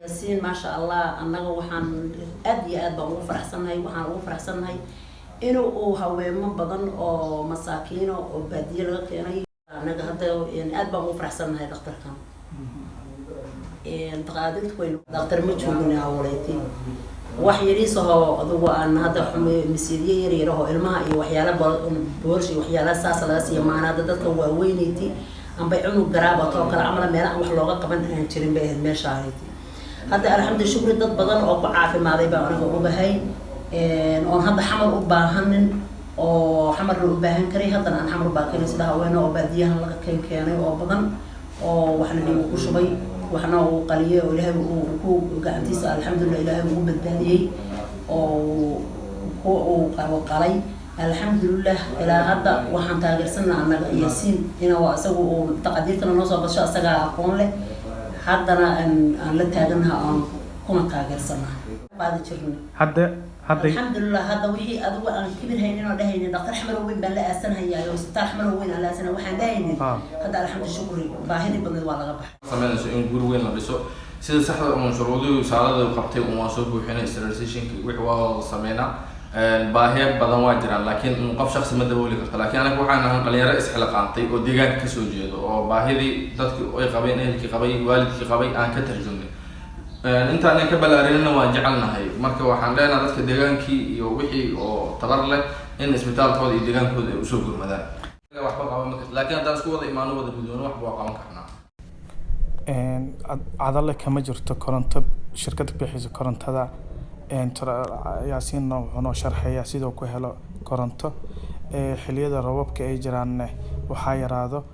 Yaasiin, maasha Allah, annaga waxaan aad iyo aad baan ugu faraxsannahay. Waxaan ugu faraxsannahay inuu uu haweemo badan oo masaakiino oo baadiye laga keenay. Annaga hadda aad baan ugu faraxsannahay dhakhtarkan. Dhaqaadiintu waynu dhakhtar ma joogin awaleyti, wax yariisahoo adugu aan hadda xume masiidyo yar yar oo ilmaha iyo waxyaala boorish iyo waxyaala saas laga siiya maana. Hadda dadka waaweyneyti amba cunug garaabato oo kale camala, meela aan wax looga qaban aan jirin bay ahayd meeshaanayti. Hadda, alxamdu shukri, dad badan oo ku caafimaaday baa aniga ogahay, oon hadda Xamar u baahanin, oo Xamarna u baahan karay, haddana aan Xamar u baahan, sida haweene oo baadiyahan laga keenay oo badan, oo waxna dhiigu ku shubay, waxna uu qaliyay, oo Ilaahay uu ku gacantiisa, alxamdulilah, Ilaahay ugu badbaadiyey oo ku uu qalay, alxamdulilah. Ilaa hadda waxaan taageersanaa annaga Yaasiin inuu isagu uu taqadiirtana noo soo gasho, isagaa aqoon leh. Haddana aan la taaganaha, aan kuna taageersanaha qaadi jirnay. Hadda Alxamdulilah, hadda wixii adigu aan kibir haynin oo dhahaynin dhaktar Xamar weyn baan la aasanhayaa oo isbitaal Xamar weyn aan la aasanaya, waxaan dhahaynin. Hadda, alxamdu shukri, baahidii badneed waa laga baxay. Sameynayso in guri weyn la dhiso sida saxda uun shuruudihii wasaaradda qabtay uun waa soo buuxinay, sterilizationki wixii waa wada sameynaa. Baahiyo badan waa jiraan, laakiin un qof shaksi ma dabooli karto. Laakiin anaga waxaan ahan dhalinyaro isxilqaantay oo deegaanka kasoo jeedo, oo baahidii dadkii ay qabeen, ehelkii qabay, waalidkii qabay aan ka tarjumnay. Intaanan ka balaarinina waan jecelnahay. Marka waxaan leenahay dadka deegaankii iyo wixii oo tabar leh in isbitaalkooda iyo deegaankooda ay usoo gurmadaan. Waxba qaban ma karto, laakiin haddaan isku wada imaano, wada gudoono, waxba waa qaban karnaa. Cadale kama jirto koronto, shirkad bixisa korontada. Yaasiinna wuxuu noo sharxayaa siduu ku helo koronto. Xilliyada roobabka ay jiraanne waxaa yaraado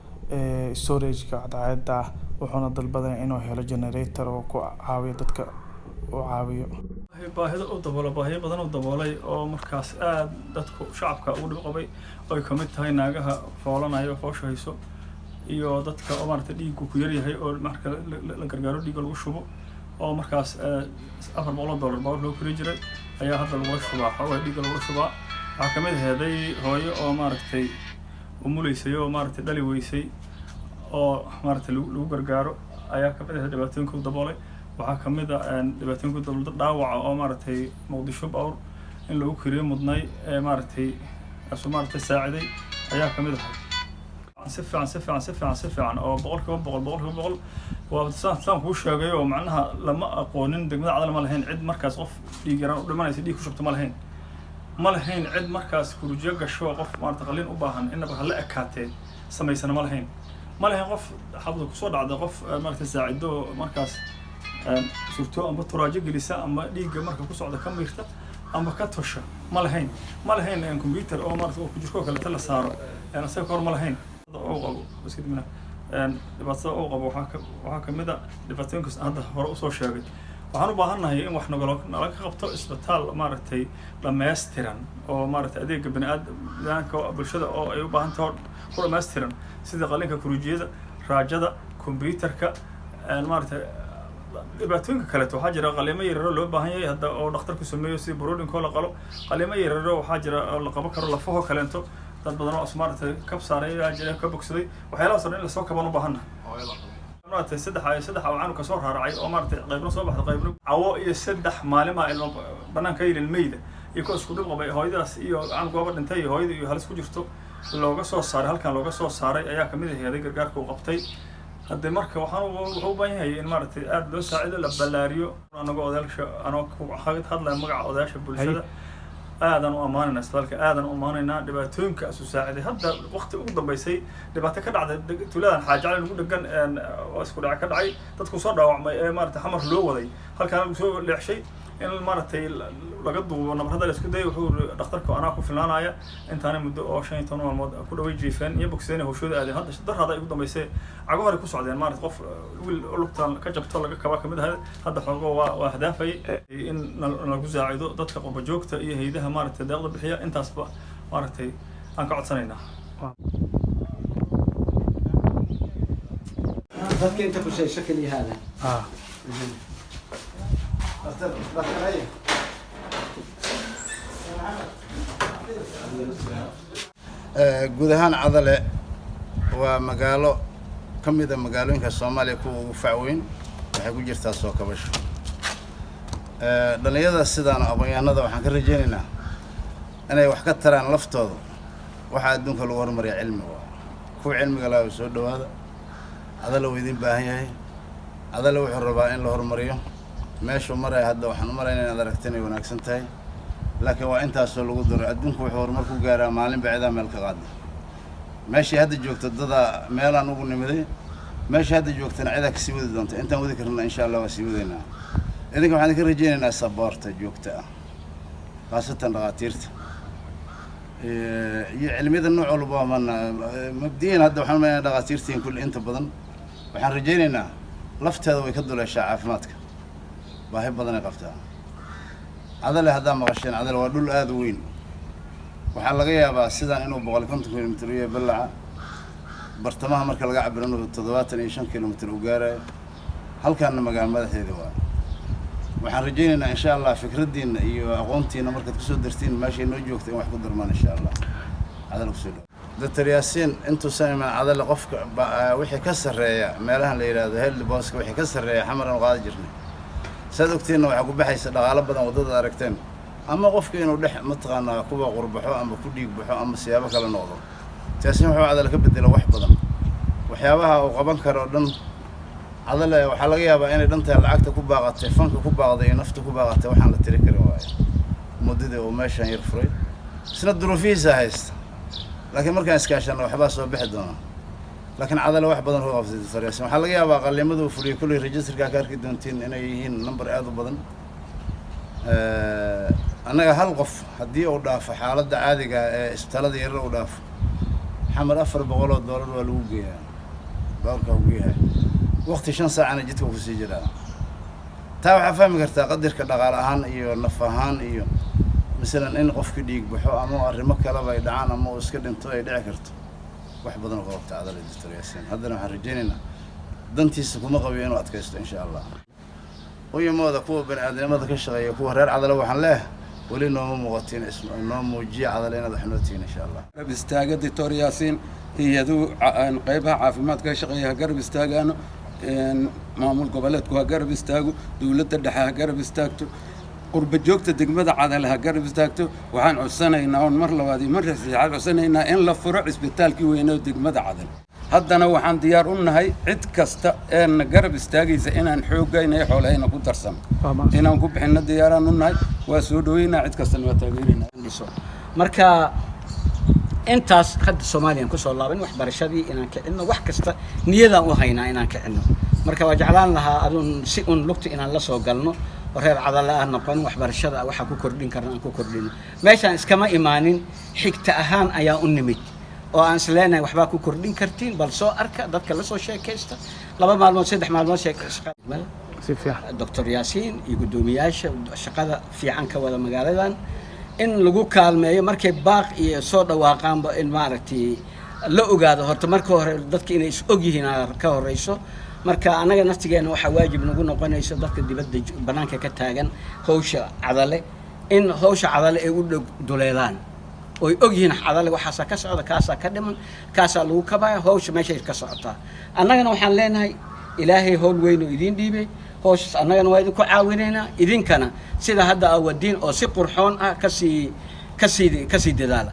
storage-ka cadceedda ah, wuxuuna dalbaday inuu helo generator oo ku caawiyo dadka u caawiyo. Baahida u daboolo, baahiyo badan u daboolay oo markaas aad dadku shacabka ugu dhib qabay, oo ay kamid tahay naagaha foolanaya, foosha hayso, iyo dadka oo maaragtay dhiiggu ku yaryahay, oo marka la gargaaro, dhiigga lagu shubo, oo markaas $400 baabuur loo kori jiray ayaa hadda lagula shubaa, xoogaa dhiigga lagula shubaa. Waxaa kamid aheeday hooyo oo maaragtay umuleysay oo maaragtay dhali weysay, oo maaragtay lagu gargaaro ayaa kamid ahayd dhibaatooyinka u daboolay. Waxaa kamid a dhibaatooyinka u daboolay dad dhaawaca oo maaragtay Muqdisho baabuur in lagu koriyo mudnay ee maaragtay asu maaragtay saaciday ayaa kamid ahay. Si fiican, si fiican, si fiican, si fiican oo 100%, 100%. Waa saan kuu sheegay, oo macnaha lama aqoonin degmada Cadal, ma lahayn cid markaas qof dhiig yaraan u dhimanaysa dhiig ku shubta, ma lahayn, ma lahayn cid markaas kurujiyo gasho, qof maarata qalliin u baahan inaba hala ekaatee samaysana ma lahayn, ma lahayn qof xabda kusoo dhacda, qof maarata saacido markaas surto amba turaajo gelisa ama dhiigga marka ku socda ka miirta ama ka tosha ma lahayn, ma lahayn computer oo maarata oo jirkoo kaleta la saaro asaga kahor ma lahayn. Uu qabo iskadibna dhibaatada uu qabo waxaa kamid a dhibaatooyinkaas hadda hore usoo sheegay. Waxaan u baahannahay in wax nagala nala ka qabto, isbitaal maaragtay dhammaystiran oo maaragtay adeega baniaadamka bulshada oo ay u baahan tahay ku dhammaystiran, sida qalliinka kuruujiyada, raajada, computerka, maaragtay dhibaatooyinka kaleeto. Waxaa jira qaliimo yaryaro loo baahan yahay hadda oo dhakhtarku sameeyo, sida broodinkoo la qalo. Qaliimo yaryaro waxaa jira oo la qaban karo, lafahoo kaleento. Dad badan oo maaragtay kab saaray ayaa jira, ka bogsaday. Waxyaalahaas oo dhan in lasoo kaban u baahannahay. Maaragtay saddex oo canug kasoo raaracay oo maaragtay qaybna soo baxday, qaybna cawo iyo 3 maalin baa ilmo banaanka yilin meyda iyo kuwa isku dhib qabay, hooyadaas iyo canug waaba dhintay iyo hooyada iyo halis ku jirto looga soo saaray, halkan looga soo saaray ayaa kamid aheeday gargaarka uu qabtay. Hadde marka waxaan wuxuu u baahan yahay in maaragtay aada loo saacido, la ballaariyo. Anagoo odayaasha, anoo ku hadlaya magaca odayaasha bulshada, aadaan u ammaanaynaa isbitaalka, aadaan u ammaanaynaa dhibaatooyinka asu saaciday. Hadda waqti ugu dambeysay dhibaato ka dhacday tuuladan Xaaji Cali lagu dhegan oo isku dhac ka dhacay, dadku soo dhaawacmay ee maaragtay Xamar loo waday, halkaana lagu soo leexshay in maaragtay laga duubo nabarada la isku dayay. Wuxuu yiri dhakhtarku, "Anaa ku filnaanaya." Intaana muddo oo 15 maalmood ku dhaway jiifeen iyo bogsadeen, hawshooda aadeen. Hadda darraada ay ugu dambeysay cago hore ku socdeen. Maaragtay qof wiil lugtan ka jabto laga kabaa kamid ahay, hadda xoogo waa hadaafayay in lagu saacido dadka qurba joogta iyo hay'adaha maaragtay deeqda bixiya. Intaasba maaragtay aan ka codsanaynaa. dadka inta ku shay شكلي هذا. دكتور دكتور هيا. Guud ahaan Cadale waa magaalo ka mid a magaalooyinka Soomaaliya kuwa ugu fac weyn, waxay ku jirtaa soo kabasho. Dhallinyarada sidaan aqoon-yahanada waxaan ka rajaynaynaa inay wax ka taraan laftooda. Waxaa adduunka lagu horumariya cilmiga waa kuwa cilmiga laha. Soo dhawaada Cadala, uu idin baahan yahay. Cadala wuxuu rabaa in la horumariyo. Meeshuu maraya hadda waxaan u malaynaya inaad aragta inay wanaagsan tahay, laakiin waa intaasoo lagu daro. Adduunku wuxuu horumar ku gaaraa maalin bacidaa meel ka qaada. Meeshii hadda joogto dada meelaan ugu nimiday, meeshii hadda joogtana cidaa kasii wadi doonta. Intaan wadi karna insha Allah waa sii wadaynaa. Idinka waxaan idinka rajaynaynaa support-a joogta ah, khaasatan dhakhaatiirta iyo cilmiyada nooc walba. Mana mabdiyan hadda waxaan umaleynaa dhakhaatiirtiin kulli inta badan. Waxaan rajaynaynaa lafteeda way ka duleeshaa caafimaadka, baahi badanay qabtaa Cadale. Haddaa maqasheen, Cadale waa dhul aada u weyn. Waxaa laga yaabaa sidaan inuu 150 kilomitr u yahay ballaca bartamaha, marka laga cabiro inuu 75 kilomitr u gaarayo. Halkaana magaalo madaxeeda waa. Waxaan rajaynaynaa insha Allah fikraddiina iyo aqoontiina markaad kusoo dartiin meeshay noo joogta in wax ku darmaan insha Allah. Cadale kusoo dhaw. Doctor Yaasiin intuusan iman Cadale, qofka wixii ka sarreeya meelahan la yidhaahdo health post-ka, wixii ka sarreeya Xamaran u qaadi jirnay. Saad ogtiinna waxaa ku baxaysa dhaqaalo badan waddada aragteen, ama qofka inuu dhex mataqaanaa kuwa qurbaxo ama ku dhiig baxo ama siyaabo kale noqdo. Yaasiin wuxuu Cadale ka bedela wax badan. Waxyaabaha uu qaban karo o dhan Cadale waxaa laga yaabaa inay dhantahay lacagta ku baaqatay, fanka ku baaqday iyo nafta ku baaqatay. Waxaan la tiri karin waayo muddadii uu meeshan yar furay. Isna duruufihiisa haysta, laakiin markaan iskaashano waxbaa soo bixi doona. Laakiin Cadale wax badan ku qabtay Doctor Yaasiin. Waxaa laga yaabaa qalimada uu fuliyay kulley register-ka ka arki doontiin inay yihiin number aada u badan. Annaga hal qof haddii uu dhaafo xaaladda caadiga ee isbitaalada yarar uu dhaafo Xamar, $400 waa lagu geeyaa, baalka ugu yahay waqti 5 saacana jidka kusii jiraa. Taa waxaa fahmi kartaa qadirka dhaqaale ahaan iyo naf ahaan iyo masalan in qofki dhiig baxo ama arrimo kaleba ay dhacaan ama uu iska dhinto ay dhici karto. Wax badan oo ka qabta Cadale Doctor Yaasiin. Haddana waxaan rajaynaynaa dantiisa kuma qabiyo inuu adkaysto insha Allah. Uyimooda kuwa bani aadamnimada ka shaqeeya, kuwa reer Cadale, waxaan leeyahay weli nooma muuqatiin, noo muujiya Cadale inaad wax noo tihiin insha Allah. Garab istaaga Doctor Yaasiin, hay-aduhu qaybaha caafimaadka ka shaqeeya ha garab istaagaano, maamul goboleedku ha garab istaago, dowladda dhexe ha garab istaagto, qurba joogta degmada Cadale ha garab istaagto. Waxaan codsanaynaa oon mar labaad iyo mar saddexaad codsanaynaa in la furo cisbitaalkii weynaa degmada Cadale. Haddana waxaan diyaar u nahay cid kasta ee na garab istaagaysa inaan xooggayna iyo xoolahayna ku darsano, inaan ku bixinno diyaaraan u nahay. Waa soo dhaweynaa, cid kastana waa taageeraynaa. Dhiso marka intaas hadda Soomaaliyan kusoo laaban, waxbarashadii inaan kicinno, wax kasta niyadaan u haynaa inaan kicinno. Marka waa jeclaan lahaa aduun si un lugta inaan la soo galno oo reer Cadale ah noqon, waxbarashada waxaa ku kordhin karna aan ku kordhino. Meeshaan iskama imaanin, xigta ahaan ayaa u nimid oo aan is leenahay waxbaa ku kordhin kartiin. Bal soo arka dadka, la soo sheekaysta 2 maalmood, 3 maalmood sheek Si fiican. Doctor Yaasiin iyo guddoomiyaasha shaqada fiican ka wada magaaladan in lagu kaalmeeyo markay baaq iyo soo dhawaaqaanba, in maaragtay la ogaado horta marka hore dadka inay is og yihiin aa ka horeyso. Marka annaga naftigeena waxaa waajib nagu noqonaysa dadka dibadda banaanka ka taagan hawsha Cadale, in hawsha Cadale ay u dhog duleelaan oy og yihiin Cadale waxaasaa ka socda, kaasaa ka dhiman, kaasaa lagu kabaya, hawsha meeshay ka socotaa. Annagana waxaan leenahay Ilaahay howl weyn oo idiin dhiibay, hawshaas annagana waa idinku caawinaynaa. Idinkana sida hadda aa wadiin oo si qurxoon ah kasii kasii kasii dadaala.